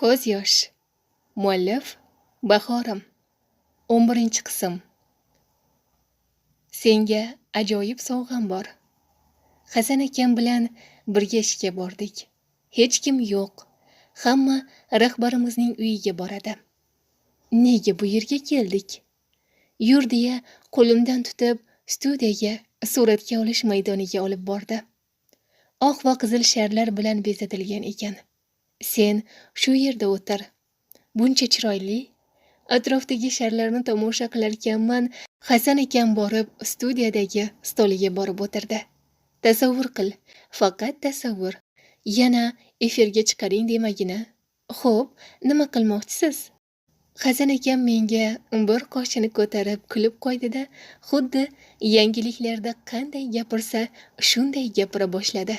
Ko'z yosh. Muallif Bahorim. 11-qism. Senga ajoyib sovg'am bor. Hasan akam bilan birga ishga bordik. Hech kim yo'q. Hamma rahbarimizning uyiga boradi. Nega bu yerga keldik? Yur deya qo'limdan tutib studiyaga suratga olish maydoniga olib bordi. Oq va qizil sharlar bilan bezatilgan ekan. Sen shu yerda o'tir. Buncha chiroyli. Atrofdagi sharlarni tomosha qilarkanman, Hasan akam borib studiyadagi stoliga borib o'tirdi. Tasavvur qil, faqat tasavvur. Yana efirga chiqaring demagina. Xo'p, nima qilmoqchisiz? Hasan akam menga bir qoshini ko'tarib kulib qo'ydi-da, xuddi yangiliklarda qanday gapirsa, shunday gapira boshladi.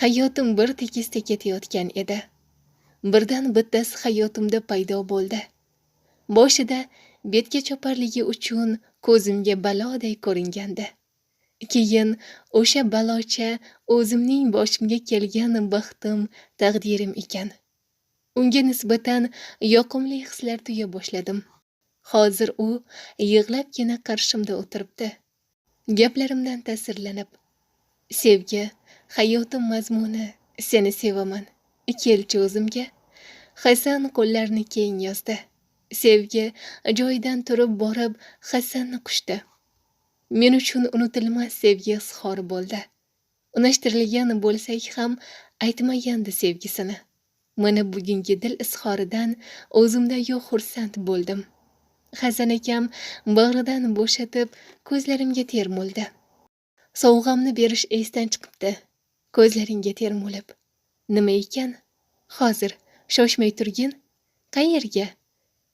Hayotim bir tekisda ketayotgan edi. Birdan bittasi hayotimda paydo bo'ldi. Boshida betga choparligi uchun ko'zimga baloday ko'ringandi. Keyin o'sha balocha o'zimning boshimga kelgan baxtim, taqdirim ekan. Unga nisbatan yoqimli hislar tuya boshladim. Hozir u yig'labgina qarshimda o'tiribdi. Gaplarimdan ta'sirlanib, sevgi, hayotim mazmuni, seni sevaman. Kelchi o'zimga. Hasan qo'llarini keng yozdi. Sevgi joyidan turib borib Hasanni quchdi. Men uchun unutilmas sevgi izhori bo'ldi. Unashtirilgan bo'lsak ham aytmagandi sevgisini. Mana bugungi dil izhoridan o'zimda yo'q xursand bo'ldim. Hasan akam bag'ridan bo'shatib ko'zlarimga termuldi. Sovg'amni berish esdan chiqibdi. Ko'zlaringga termulib. Nima ekan? Hozir shoshmay turgin. Qayerga?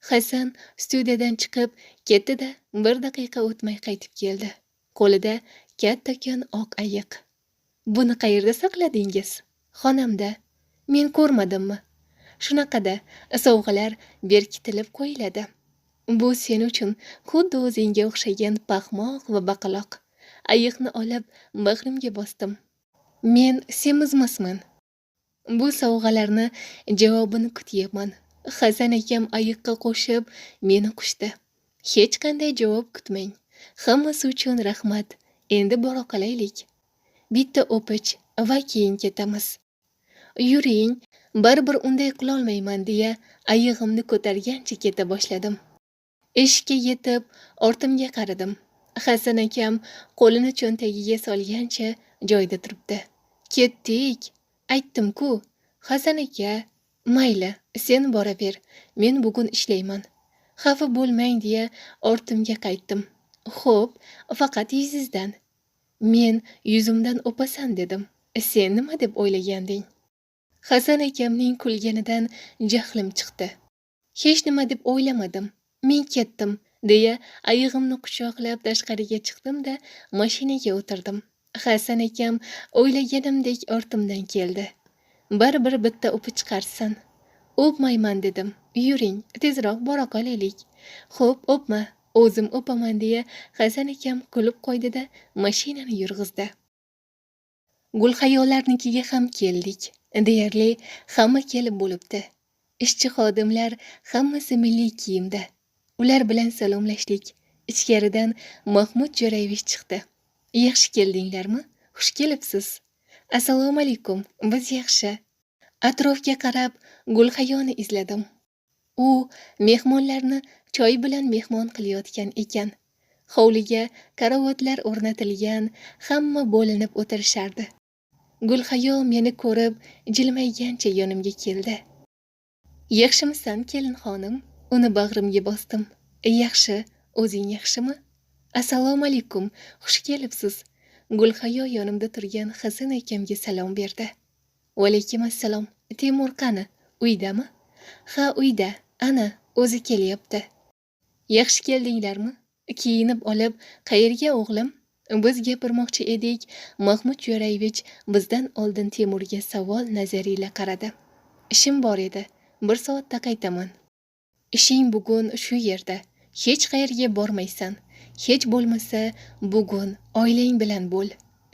Hasan studiyadan chiqib ketdi-da, bir daqiqa o'tmay qaytib keldi. Qo'lida kattakon oq ayiq. Buni qayerda saqladingiz? Xonamda. Men ko'rmadimmi? Shunaqada sovg'alar berkitilib qo'yiladi. Bu sen uchun xuddi o'zingga o'xshagan paxmoq va baqaloq. Ayiqni olib bag'rimga bosdim. Men semizmasman. Bu sovg'alarni javobini kutyapman. Hasan akam ayiqqa qo'shib meni quchdi. Hech qanday javob kutmang. Hammasi uchun rahmat. Endi bora qolaylik. Bitta o'pich va keyin ketamiz. Yuring, baribir unday qilolmayman deya ayig'imni ko'targancha keta boshladim. Eshikka yetib ortimga qaradim. Hasan akam qo'lini cho'ntagiga solgancha joyida turibdi. Ketdik, aytdim-ku. Hasan aka, mayli, sen boraver. Men bugun ishlayman. Xafa bo'lmang deya ortimga qaytdim. Xo'p, faqat yuzingizdan. Men yuzimdan o'pasan dedim. Sen nima deb o'ylaganding? Hasan akamning kulganidan jahlim chiqdi. Hech nima deb o'ylamadim. Men ketdim deya ayig'imni quchoqlab tashqariga chiqdim-da, mashinaga o'tirdim. Hasan akam o'ylaganimdek ortimdan keldi. Baribir bitta o'pib chiqarsan. O'pmayman dedim. Yuring, tezroq bora qolaylik. Xo'p, o'pma, o'zim o'paman deya Hasan akam kulib qo'ydi-da, mashinani yurg'izdi. Gulhayolarnikiga ham keldik. Deyarli hamma kelib bo'libdi. Ishchi xodimlar hammasi milliy kiyimda. Ular bilan salomlashdik. Ichkaridan Mahmud Jo'rayevich chiqdi. Yaxshi keldinglarmi? Xush kelibsiz. Assalomu alaykum. Biz yaxshi. Atrofga qarab Gulhayoni izladim. U mehmonlarni choy bilan mehmon qilayotgan ekan. Hovliga karavotlar o'rnatilgan, hamma bo'linib o'tirishardi. Gulhayo meni ko'rib jilmaygancha yonimga keldi. Yaxshimisan, kelinxonim? Uni bag'rimga bosdim. Yaxshi, o'zing yaxshimi? Assalomu alaykum, xush kelibsiz. Gulhayo yonimda turgan Hasan akamga salom berdi. Vaalaykum assalom. Temur qani? Uydami? Ha, uyda. Ana, o'zi kelyapti. Yaxshi keldinglarmi? Kiyinib olib, qayerga o'g'lim? Biz gapirmoqchi edik. Mahmud Jo'rayevich bizdan oldin Temurga savol nazari ila qaradi. Ishim bor edi. 1 soatda qaytaman. Ishing bugun shu yerda. Hech qayerga bormaysan. Hech bo'lmasa bugun oilang bilan bo'l.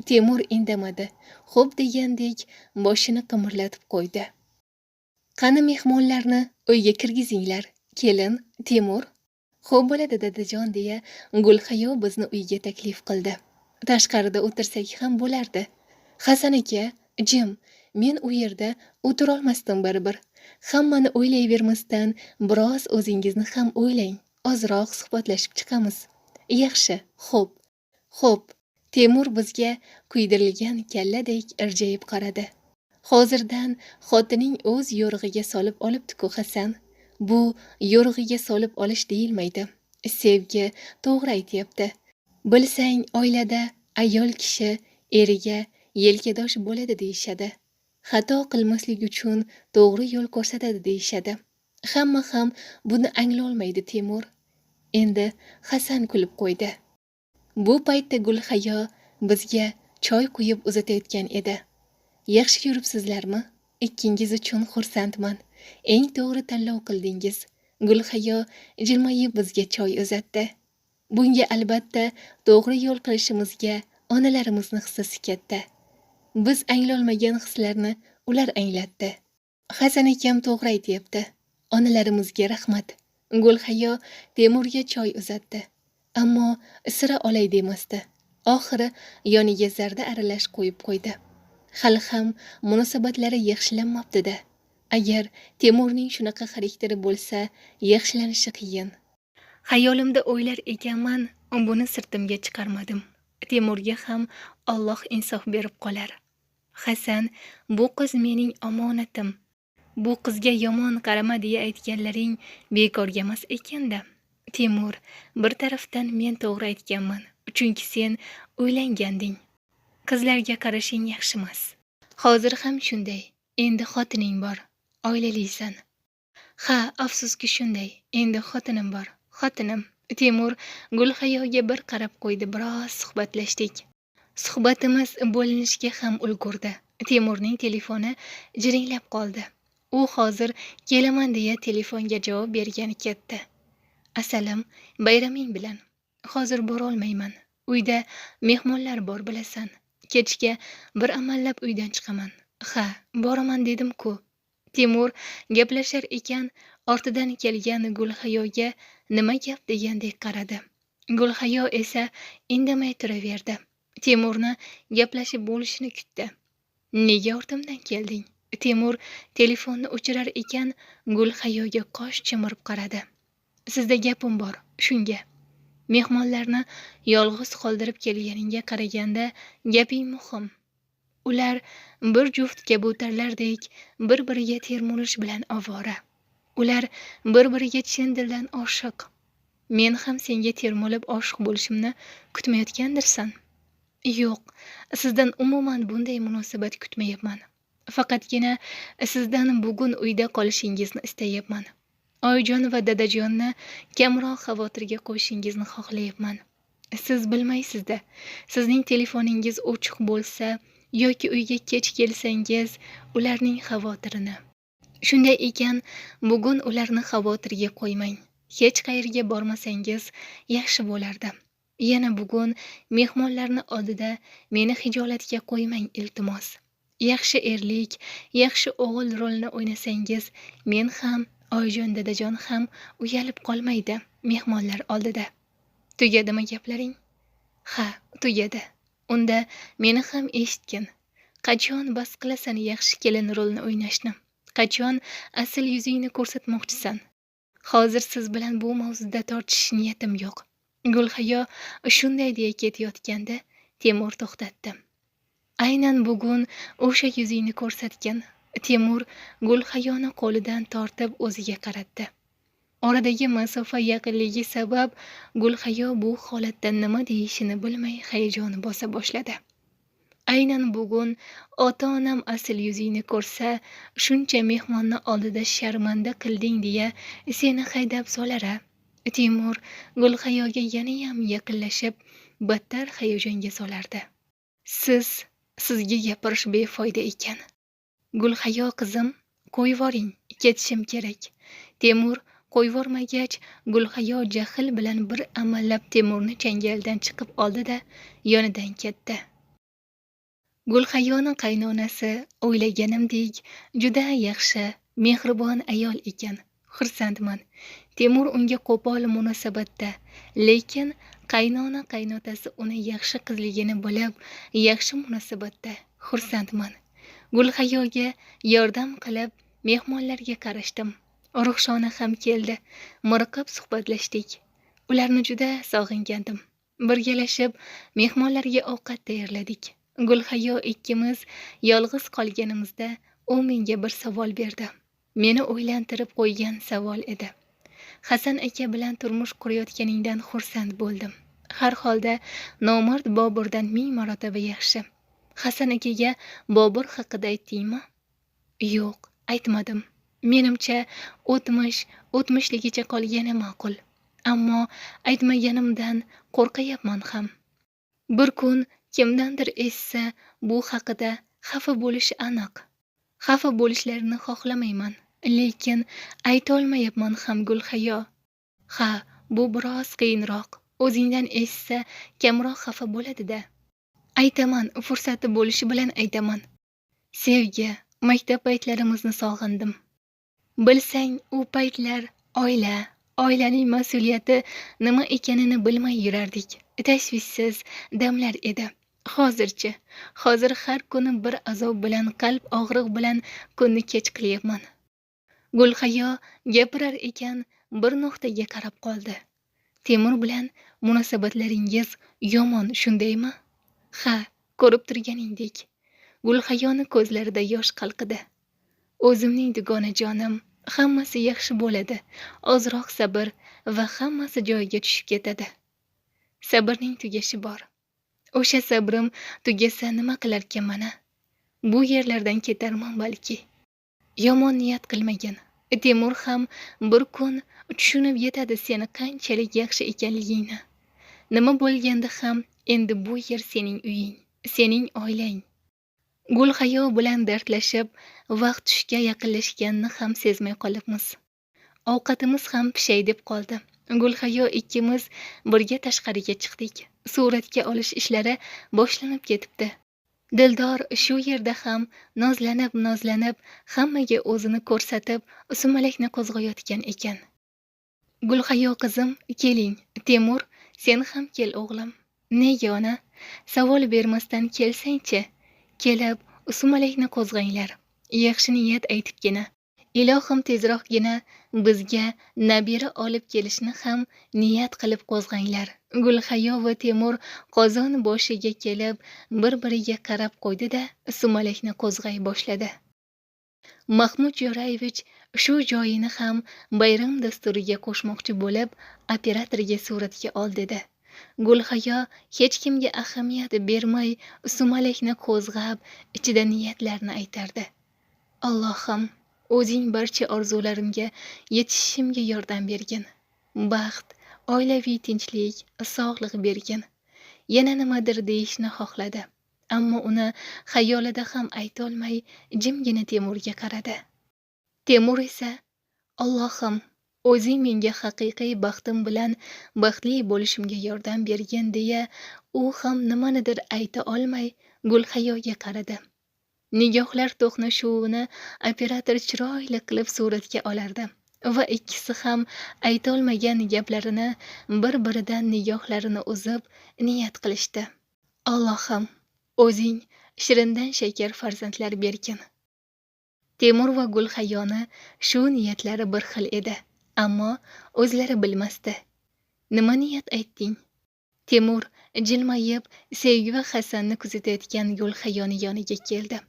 Temur indamadi. Xo'p degandek boshini qimirlatib qo'ydi. Qani mehmonlarni uyga kirgizinglar. Kelin, Temur. Xo'p bo'ladi dadajon, deya Gulhayo bizni uyga taklif qildi. Tashqarida o'tirsak ham bo'lardi. Hasan aka, jim, men u yerda o'tirolmasdim baribir. Hammani o'ylayvermasdan biroz o'zingizni ham o'ylang. Ozroq suhbatlashib chiqamiz. Yaxshi, xo'p. Xo'p. Temur bizga kuydirilgan kalladek irjayib qaradi. Hozirdan xotining o'z yo'rig'iga solib olibdi-ku Hasan. Bu yo'rig'iga solib olish deyilmaydi. Sevgi to'g'ri aytyapti. Bilsang, oilada ayol kishi eriga yelkadosh bo'ladi deyishadi. Xato qilmaslik uchun to'g'ri yo'l ko'rsatadi deyishadi. Hamma ham buni anglolmaydi Temur. Endi Hasan kulib qo'ydi. Bu paytda Gulhayo bizga choy quyib uzatayotgan edi. Yaxshi yuribsizlarmi? Ikkingiz uchun xursandman. Eng to'g'ri tanlov qildingiz. Gulhayo jilmayib bizga choy uzatdi. Bunga albatta to'g'ri yo'l qilishimizga onalarimizni hissasi katta. Biz anglolmagan hislarni ular anglatdi. Hasan akam to'g'ri aytyapti. Onalarimizga rahmat. Gulhayo Temurga choy uzatdi. Ammo sira olay demasdi. Oxiri yoniga zarda aralash qo'yib qo'ydi. Hali ham munosabatlari yaxshilanmabdi-da. Agar Temurning shunaqa xarakteri bo'lsa, yaxshilanishi qiyin. Xayolimda o'ylar ekanman, buni sirtimga chiqarmadim. Temurga ham Alloh insof berib qolar. Hasan, bu qiz mening omonatim. Bu qizga yomon qarama deya aytganlaring bekorga emas ekan-da. Temur, bir tarafdan men to'g'ri aytganman, chunki sen uylanganding. Qizlarga qarashing yaxshi emas. Hozir ham shunday. Endi xotining bor, oilalisan. Ha, afsuski shunday. Endi xotinim bor. Xotinim. Temur Gulhayoga bir qarab qo'ydi. Biroz suhbatlashdik. Suhbatimiz bo'linishga ham ulgurdi. Temurning telefoni jiringlab qoldi. U hozir kelaman deya telefonga javob bergani ketdi. Asalim, bayraming bilan. Hozir borolmayman. Uyda mehmonlar bor, bilasan. Kechga bir amallab uydan chiqaman. Ha, boraman dedim-ku. Temur gaplashar ekan, ortidan kelgan Gulhayoga nima gap degandek qaradi. Gulhayo esa indamay turaverdi. Temurni gaplashib bo'lishini kutdi. Nega ortimdan kelding? Temur telefonni o'chirar ekan, Gulhayoga qosh chimirib qaradi. Sizda gapim bor, shunga. Mehmonlarni yolg'iz qoldirib kelganingga qaraganda gaping muhim. Ular bir juft kabutarlardek bir-biriga termulish bilan ovora. Ular bir-biriga chin dildan oshiq. Men ham senga termulib oshiq bo'lishimni kutmayotgandirsan? Yo'q, sizdan umuman bunday munosabat kutmayapman. Faqatgina sizdan bugun uyda qolishingizni istayapman. Oyijon va dadajonni kamroq xavotirga qo'yishingizni xohlayapman. Siz bilmaysiz-da, sizning telefoningiz o'chiq bo'lsa yoki uyga kech kelsangiz, ularning xavotirini. Shunday ekan, bugun ularni xavotirga qo'ymang. Hech qayerga bormasangiz yaxshi bo'lardi. Yana bugun mehmonlarni oldida meni hijolatga qo'ymang, iltimos. Yaxshi erlik, yaxshi o'g'il rolini o'ynasangiz, men ham, oyijon dadajon ham uyalib qolmaydi mehmonlar oldida. Tugadimi gaplaring? Ha, tugadi. Unda meni ham eshitgin. Qachon bas qilasan yaxshi kelin rolini o'ynashni? Qachon asl yuzingni ko'rsatmoqchisan? Hozir siz bilan bu mavzuda tortishish niyatim yo'q. Gulhayo shunday deya ketayotganda Temur to'xtatdi. Aynan bugun o'sha yuzingni ko'rsatgin. Temur Gulhayoni qo'lidan tortib o'ziga qaratdi. Oradagi masofa yaqinligi sabab Gulhayo bu holatda nima deyishini bilmay hayajon bosa boshladi. Aynan bugun ota-onam asl yuzingni ko'rsa, shuncha mehmonni oldida sharmanda qilding deya seni haydab solar-a. Temur Gulhayoga yanayam yaqinlashib, battar hayajonga solardi. Sizga gapirish befoyda ekan. Gulhayo qizim, qo'yvoring, ketishim kerak. Temur qo'yvormagach, Gulhayo jahl bilan bir amallab Temurni changaldan chiqib oldi-da, yonidan ketdi. Gulhayoni qaynonasi o'ylaganimdek juda yaxshi, Mehribon ayol ekan, xursandman. Temur unga qo'pol munosabatda, lekin qaynona qaynotasi uni yaxshi qizligini bilib, yaxshi munosabatda, xursandman. Gulhayoga yordam qilib, mehmonlarga qarashdim. Ruxshona ham keldi. Miriqib suhbatlashdik. Ularni juda sog'ingandim. Birgalashib mehmonlarga ovqat tayyorladik. Gulhayo ikkimiz yolg'iz qolganimizda u menga bir savol berdi. Meni o'ylantirib qo'ygan savol edi. Hasan aka bilan turmush qurayotganingdan xursand bo'ldim. Har holda nomard Boburdan 1000 marotaba yaxshi. Hasan akaga Bobur haqida aytdingmi? Yo'q, aytmadim. Menimcha, o'tmish o'tmishligicha qolgani ma'qul. Ammo aytmaganimdan qo'rqayapman ham. Bir kun kimdandir eshitsa bu haqida xafa bo'lishi aniq. Xafa bo'lishlarini xohlamayman, lekin aytolmayapman ham Gulhayo. Ha, bu biroz qiyinroq. O'zingdan eshitsa kamroq xafa bo'ladi-da. Aytaman, fursati bo'lishi bilan aytaman. Sevgi, maktab paytlarimizni sog'indim. Bilsang, u paytlar oila, oilaning mas'uliyati nima ekanini bilmay yurardik. Tashvishsiz damlar edi. Hozirchi, hozir har kuni bir azob bilan, qalb og'riq bilan kunni kech qilyapman. Gulhayo gapirar ekan, bir nuqtaga qarab qoldi. Temur bilan munosabatlaringiz yomon, shundaymi? Ha, ko'rib turganingdek. Gulhayoni ko'zlarida yosh qalqidi. O'zimning dugonajonim, hammasi yaxshi bo'ladi. Ozroq sabr va hammasi joyiga tushib ketadi. Sabrning tugashi bor. O'sha sabrim tugasa nima qilarkanman-a? Bu yerlardan ketarman balki. Yomon niyat qilmagin. Temur ham bir kun tushunib yetadi seni qanchalik yaxshi ekanligingni. Nima bo'lganda ham endi bu yer sening uying, sening oilang. Gulhayo bilan dardlashib, vaqt tushga yaqinlashganini ham sezmay qolibmiz. Ovqatimiz ham pishay deb qoldi. Gulhayo ikkimiz birga tashqariga chiqdik. Suratga olish ishlari boshlanib ketibdi. Dildor shu yerda ham nozlanib-nozlanib hammaga o'zini ko'rsatib, sumalakni qo'zg'ayotgan ekan. Gulhayo qizim, keling. Temur, sen ham kel o'g'lim. Nega ona? Savol bermasdan kelsang-chi. Kelib, sumalakni qo'zg'anglar. Yaxshi niyat aytibgina. Ilohim tezroqgina bizga nabira olib kelishni ham niyat qilib qo'zg'anglar. Gulhayo va Temur qozon boshiga kelib, bir-biriga qarab qo'ydi-da, sumalakni qo'zg'ay boshladi. Mahmud Jo'rayevich shu joyini ham bayram dasturiga qo'shmoqchi bo'lib, operatorga suratga ol dedi. Gulhayo hech kimga ahamiyat bermay sumalakni qo'zg'ab, ichida niyatlarni aytardi. Allohim, o'zing barcha orzularimga yetishishimga yordam bergin. Baxt, oilaviy tinchlik, sog'liq bergin. Yana nimadir deyishni xohladi, ammo uni xayolida ham aytolmay jimgina Temurga qaradi. Temur esa, Allohim, o'zing menga haqiqiy baxtim bilan baxtli bo'lishimga yordam bergin deya u ham nimanidir ayta olmay Gulhayoga qaradi. Nigohlar to'qnashuvini operator chiroyli qilib suratga olardi va ikkisi ham aytolmagan gaplarini bir-biridan nigohlarini uzib niyat qilishdi. Allohim, o'zing shirindan shakar farzandlar bergin. Temur va Gulhayoni shu niyatlari bir xil edi, ammo o'zlari bilmasdi. Nima niyat aytding? Temur jilmayib Sevgi va Hasanni kuzatayotgan Gulhayoni yoniga keldi.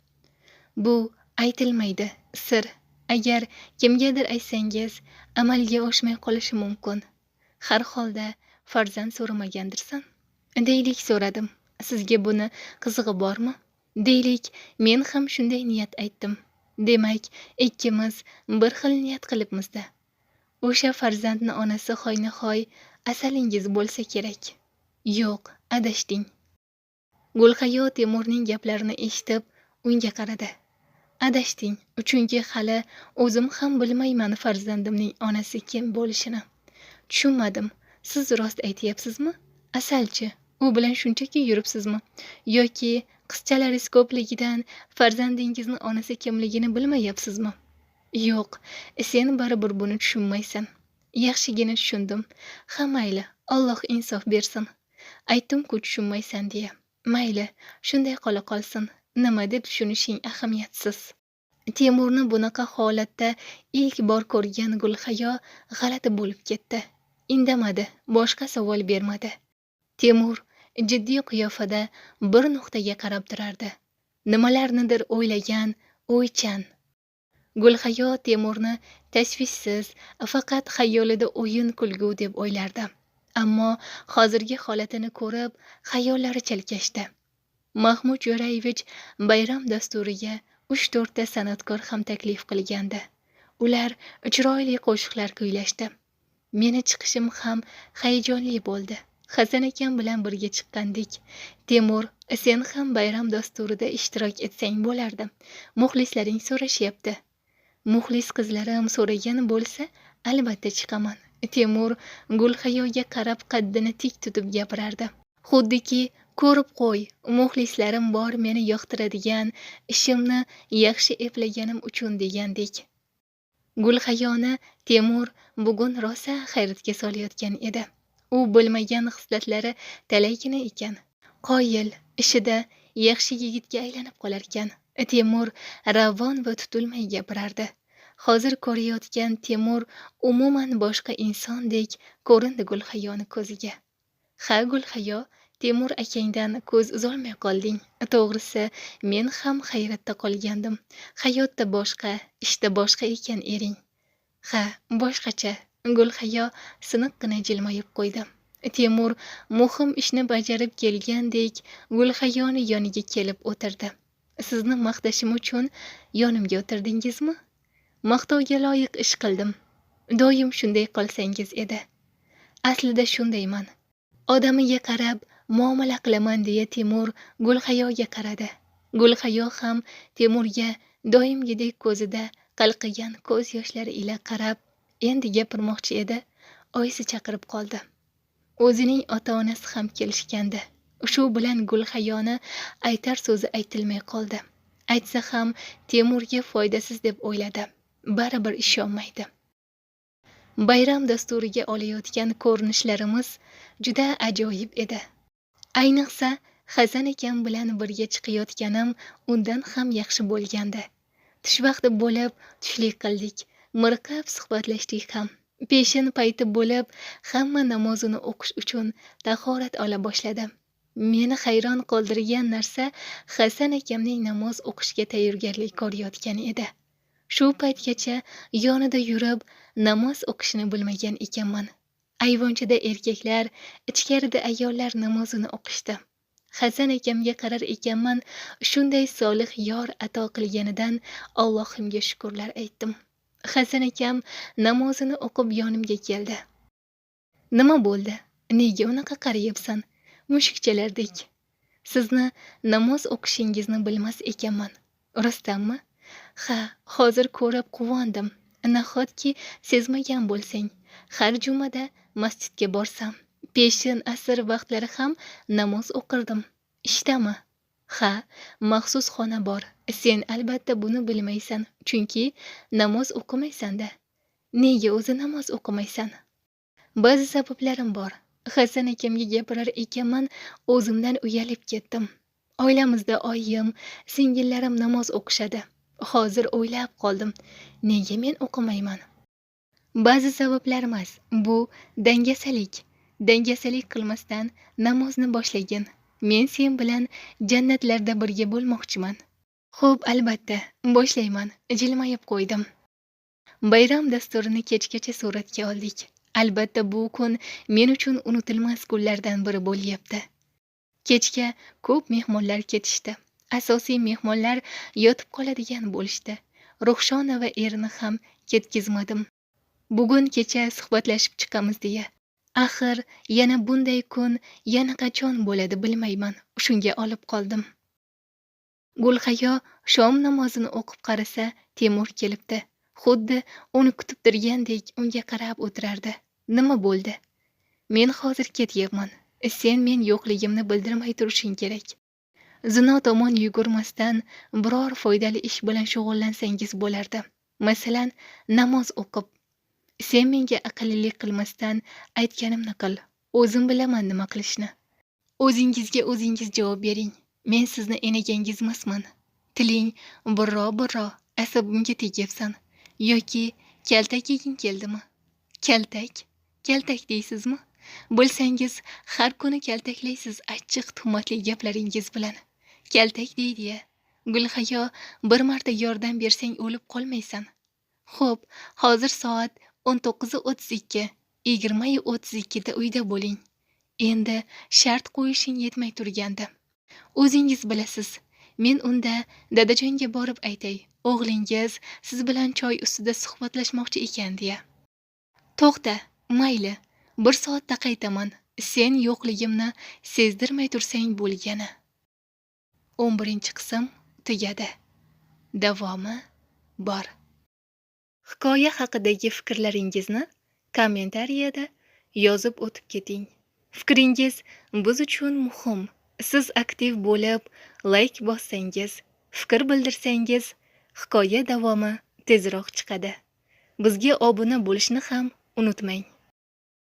Bu aytilmaydi, sir. Agar kimgadir aytsangiz, amalga oshmay qolishi mumkin. Har holda farzand so'ramagandirsan? Deylik so'radim. Sizga buni qizig'i bormi? Deylik, men ham shunday niyat aytdim. Demak, ikkimiz bir xil niyat qilibmiz-da. O'sha farzandni onasi hoynahoy asalingiz bo'lsa kerak. Yo'q, adashding. Gulhayo Temurning gaplarini eshitib, unga qaradi. Adashding, chunki hali o'zim ham bilmayman farzandimning onasi kim bo'lishini. Tushunmadim. Siz rost aytyapsizmi? Asalchi, u bilan shunchaki yuribsizmi? Yoki qizchalaringiz ko'pligidan farzandingizning onasi kimligini bilmayapsizmi? Yo'q, sen baribir buni tushunmaysan. Yaxshigina tushundim. Ha, mayli, Alloh insof bersin. Aytdim-ku tushunmaysan deya. Mayli, shunday qola qolsin. Nima deb tushunishing ahamiyatsiz. Temurni bunaqa holatda ilk bor ko'rgan Gulhayo g'alati bo'lib ketdi. Indamadi, boshqa savol bermadi. Temur jiddiy qiyofada bir nuqtaga qarab turardi. Nimalarnidir o'ylagan, o'ychan. Gulhayo Temurni tashvishsiz, faqat xayolida o'yin kulgu deb o'ylardi. Ammo hozirgi holatini ko'rib, xayollari chalkashdi. Mahmud Jo'rayevich bayram dasturiga 3-4 ta san'atkor ham taklif qilgandi. Ular chiroyli qo'shiqlar kuylashdi. Meni chiqishim ham hayajonli bo'ldi. Hasan akam bilan birga chiqqandik. Temur, sen ham bayram dasturida ishtirok etsang bo'lardi. Muxlislaring so'rashyapti. Muxlis qizlarim so'ragan bo'lsa, albatta chiqaman. Temur Gulhayoga qarab qaddini tik tutib gapirardi. Xuddiki, ko'rib qo'y, muxlislarim bor meni yoqtiradigan, ishimni yaxshi eplaganim uchun degandek. Gulhayoni Temur bugun rosa hayratga solayotgan edi. U bilmagan xislatlari talaygina ekan. Qoyil, ishida yaxshi yigitga aylanib qolarkan. Temur ravon va tutilmay gapirardi. Hozir ko'rayotgan Temur umuman boshqa insondek ko'rindi Gulhayoni ko'ziga. Ha, Gulhayo, Temur akangdan ko'z uzolmay qolding. To'g'risi, men ham hayratda qolgandim. Hayotda boshqa, ishda boshqa ekan ering. Ha, boshqacha. Gulhayo siniqqina jilmayib qo'ydi. Temur muhim ishni bajarib kelgandek Gulhayoni yoniga kelib o'tirdi. Sizni maqtashim uchun yonimga o'tirdingizmi? Maqtovga loyiq ish qildim. Doim shunday qolsangiz edi. Aslida shundayman. Odamiga qarab muomala qilaman deya Temur Gulhayoga qaradi. Gulhayo ham Temurga doimgidek ko'zida qalqigan ko'z yoshlari ila qarab endi gapirmoqchi edi, oyisi chaqirib qoldi. O'zining ota-onasi ham kelishgandi. Shu bilan Gulhayoni aytar so'zi aytilmay qoldi. Aytsa ham Temurga foydasiz deb o'yladi. Baribir ishonmaydi. Bayram dasturiga olayotgan ko'rinishlarimiz juda ajoyib edi. Ayniqsa, Hasan akam bilan birga chiqayotganim undan ham yaxshi bo'lgandi. Tush vaqti bo'lib, tushlik qildik. Miriqib suhbatlashdik ham. Peshin payti bo'lib, hamma namozini o'qish uchun tahorat ola boshladi. Meni hayron qoldirgan narsa Hasan akamning namoz o'qishga tayyorgarlik ko'rayotgani edi. Shu paytgacha yonida yurib, namoz o'qishini bilmagan ekanman. Ayvonchada erkaklar, ichkarida ayollar namozini o'qishdi. Hasan akamga qarar ekanman, shunday solih yor ato qilganidan Allohimga shukrlar aytdim. Hasan akam namozini o'qib yonimga keldi. Nima bo'ldi? Nega unaqa qarayapsan? Mushukchalardek. Sizni namoz o'qishingizni bilmas ekanman. Rostdanmi? Ha, hozir ko'rib quvondim. Nahotki sezmagan bo'lsang? Har jumada masjidga borsam, peshin, asr vaqtlari ham namoz o'qirdim. Ishdami? Ha, maxsus xona bor. Sen albatta buni bilmaysan, chunki namoz o'qimaysan-da. Nega o'zi namoz o'qimaysan? Ba'zi sabablarim bor. Hasan akamga gapirar ekanman, o'zimdan uyalib ketdim. Oilamizda oyim, singillarim namoz o'qishadi. Hozir o'ylab qoldim. Nega men o'qimayman? Ba'zi sabablar emas, bu dangasalik. Dangasalik qilmasdan namozni boshlagin. Men sen bilan jannatlarda birga bo'lmoqchiman. Xo'p, albatta, boshlayman. Jilmayib qo'ydim. Bayram dasturini kechgacha suratga oldik. Albatta bu kun men uchun unutilmas kunlardan biri bo'lyapti. Kechga ko'p mehmonlar ketishdi. Asosiy mehmonlar yotib qoladigan bo'lishdi. Ruxshona va erini ham ketkizmadim. Bugun kecha suhbatlashib chiqamiz deya. Axir yana bunday kun yana qachon bo'ladi bilmayman. Shunga olib qoldim. Gulhayo shom namozini o'qib qarasa, Temur kelibdi. Xuddi uni kutib turgandek unga qarab o'tirardi. Nima bo'ldi? Men hozir ketyapman. Sen men yo'qligimni bildirmay turishing kerak. Zino tomon yugurmasdan biror foydali ish bilan shug'ullansangiz bo'lardi. Masalan, namoz o'qib. Sen menga aqllilik qilmasdan aytganimni qil. O'zim bilaman nima qilishni. O'zingizga o'zingiz javob bering. Men sizni enagangiz emasman. Tiling burro-burro asabimga tegyapsan. Yoki kaltak yeging keldimi? Kaltak? Kaltak deysizmi? Bilsangiz, har kuni kaltaklaysiz achchiq tuhmatli gaplaringiz bilan. Kaltak deydi-ya. Gulhayo, bir marta yordam bersang o'lib qolmaysan. Xo'p, hozir soat 19:32, 20:32 da uyda bo'ling. Endi shart qo'yishing yetmay turgandi. O'zingiz bilasiz. Men unda dadajonga borib aytay, o'g'lingiz siz bilan choy ustida suhbatlashmoqchi ekan deya. To'xta, mayli, bir soatda qaytaman. Sen yo'qligimni sezdirmay tursang bo'lgani. 11-qism tugadi. Davomi bor. Hikoya haqidagi fikrlaringizni kommentariyada yozib o'tib keting. Fikringiz biz uchun muhim. Siz aktiv bo'lib, layk bossangiz, fikr bildirsangiz, hikoya davomi tezroq chiqadi. Bizga obuna bo'lishni ham unutmang.